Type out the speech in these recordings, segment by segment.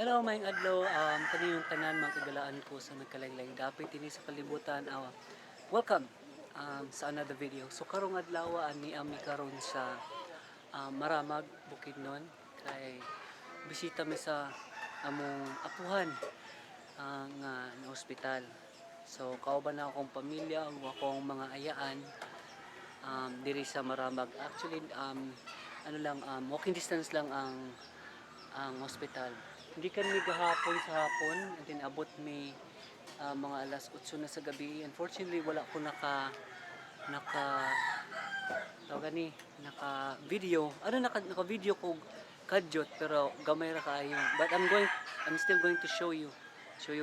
Hello, maayong adlaw. Kaniyong tanan mga kagalaan ko sa nagkalain-laing dapit dinhi sa kalibutan. Welcome sa another video. So karong adlaw ani ami karon sa Maramag, Bukidnon, kay bisita mi sa among apuhan nga na ospital. So kauban na akong pamilya ug akong mga ayaan diri sa Maramag. Actually, ano lang, walking distance lang ang hospital. Hindi kami gahapon sa hapon and then abot mi mga alas 8 na sa gabi. Unfortunately, wala ko naka tawag ni, naka video. Ano, naka video ko kadyot pero gamay ra kaayo. But I'm still going to show you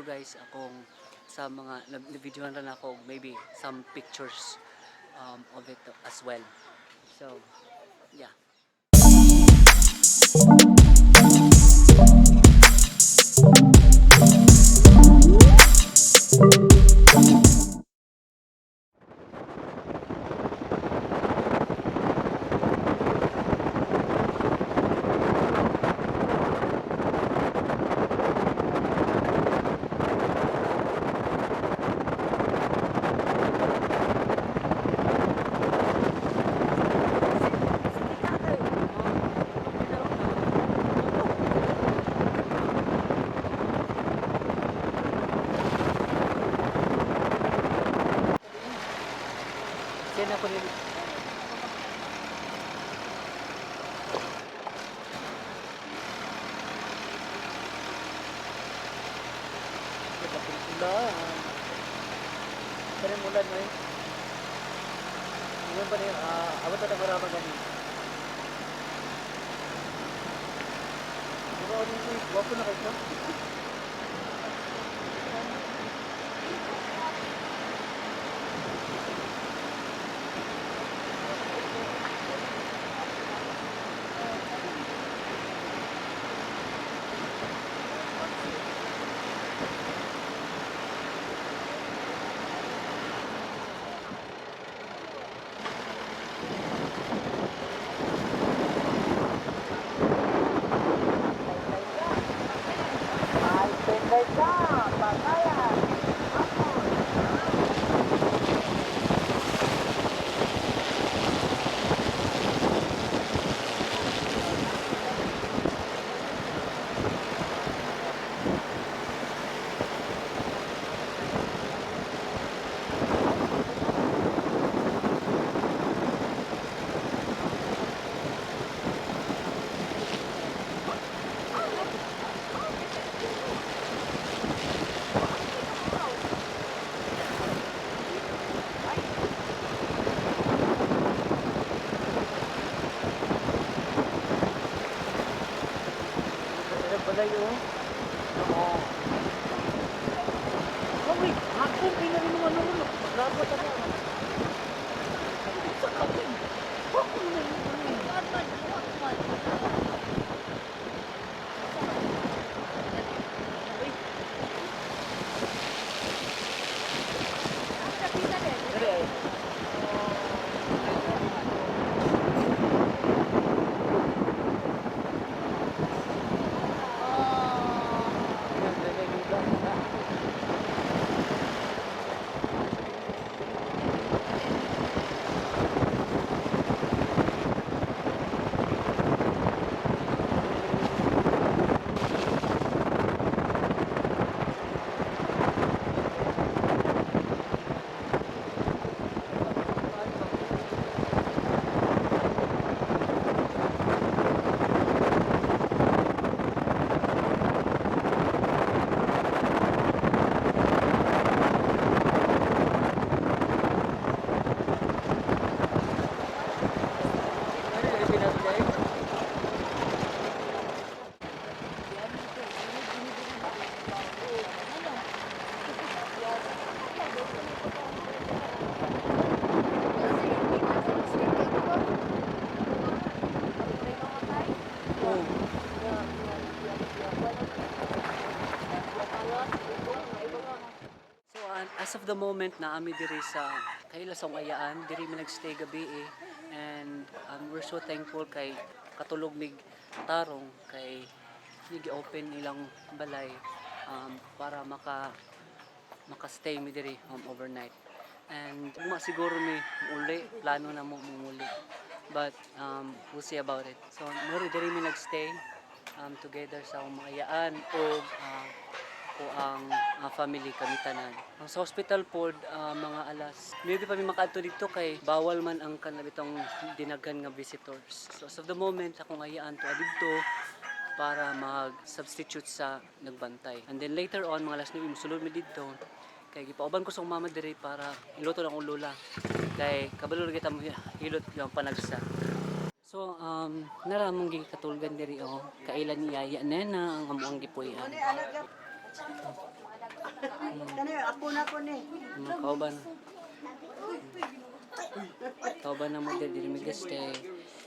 guys akong sa mga na-videohan ra nako, maybe some pictures of it as well. So, yeah. Send ako nila. Ulan. Pero yung ulan mo eh. Ngayon ba na yun? Abot na marama gani. Mura ko nito eh. Wapo na kayo. Pero pala yun. Oo. Oh, wait. Hapon, di na rin naman ano. Magrabot ako. Sa kapin. Hapon na yun. Dali ay. Ano yung pinatay? Oh. So as of the moment na ami diri sa kaila sa ayaan, diri mi nagstay gabi eh. And we're so thankful kay katulog mig tarong kay Nigi-open ilang balay para maka-stay mi diri overnight. And ugma siguro mi uli, plano na mo mumuli. But we'll see about it. So, mao diri mi nagstay together sa akong mga iyaan o ko ang family kami tanan. Ang sa hospital pod, mga alas 9 pa mi makaadto dito kay bawal man ang kanang bitong dinaghan nga visitors. So as of the moment, akong ayaan to didto para mag-substitute sa nagbantay. And then later on, mga alas 9, musulod mi didto kay gipauban ko sa akong mama diri para iluto lang akong lola. Kay kabalo ra kita mo hilot yung panagsa. So, naa ra among gikatulgan diri oh. Kailan ni Yaya Nena ang among gipuy-an. Kani ako na ko ni. Mga kauban. Kauban na mo diri diri mi stay.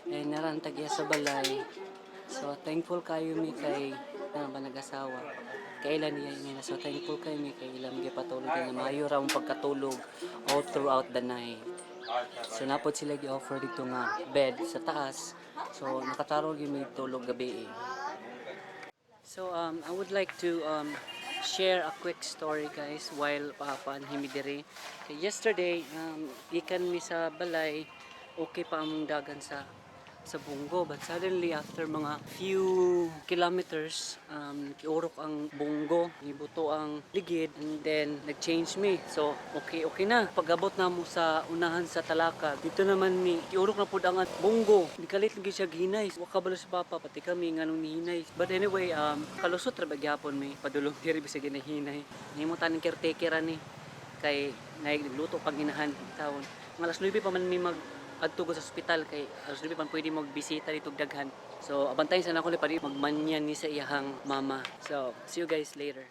Eh naa ra ang tag-iya sa balay. So thankful kayo mi kay na ba nag-asawa. Kailan niya nila. So thankful kayo mi kay ilang gipatulog nga maayo ra ang pagkatulog all throughout the night. So naa pod sila gi-offer dito nga bed sa taas. So nakatarong gyud mi tulog gabi eh. So I would like to share a quick story, guys, while paanhi mi diri. Kay yesterday, gikan mi sa balay, okay pa among dagan sa bunggo, but suddenly after mga few kilometers, kiurok ang bunggo, nibuto ang ligid, and then nag-change mi. So okay na. Pag-abot na mo sa unahan sa Talakag dito naman mi kiurok na pud ang bunggo. Nikalit lagi siya gihinay. Wa kabalo si papa pati kami nganong nihinay, but anyway, kalusot ra ba gyapon mi padulong diri bisag ginahinay. Nahimo ta ning caretaker ani kay nagluto pag inahan tawon. Mga alas 9 pa man mi mag adto ko sa ospital kay alas 9 pa pwede magbisita dito daghan. So abantayan sa nako pa magmanyan ni sa iyahang mama. So see you guys later.